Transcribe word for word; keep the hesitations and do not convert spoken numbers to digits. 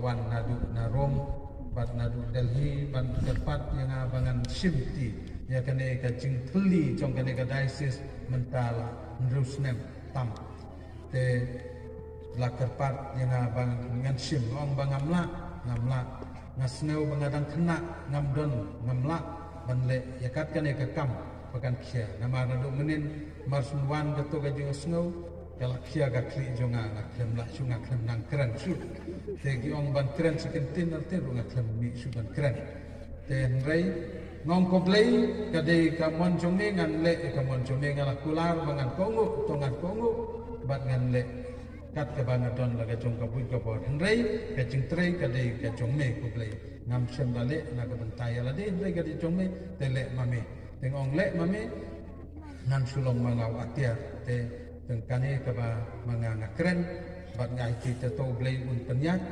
Wan naduh na Rome bad naduh Delhi ban kyrpad ïa nga ba ngan shim ti ïa kane ka jingthylli jong kane ka diocese mynta la hynriew snem tam. Te la kyrpad ïa nga ba ngan shim, ong ba ngam lah, ngam lah. Nga sngew ba nga dang khynnah, ngam don, ngam lah ban leh ïa kat kane ka kam ba kan khia. Namar naduh mynnin mar shu wan kato ka jingsngew, ka la khia ka khlieh jong nga, nga khlem lah shuh, nga khlem nang kren shuh. Te ki ong ban kren sha kyntien, te ruh nga khlem mih shuh ban kren. Te hynrei nga ong, ko Blei, ka dei ka mon jong me, ngan leh ïa ka mon jong me, nga la kular ba ngan kohnguh to ngan kohnguh bad ngan leh kat kaba nga don la ka jong ka buit ka bor. Hynrei ka jingtrei ka dei ka jong me, ko Blei. Ngam shym la leh na ka bynta ïa lade, hynrei ka dei jong me, te leh ma me. Te nga ong, leh ma me, ngan shu long ma nga u atiar. Te tang kane kaba ma nga nga kren bad nga aiti, te to U Blei un pynïaid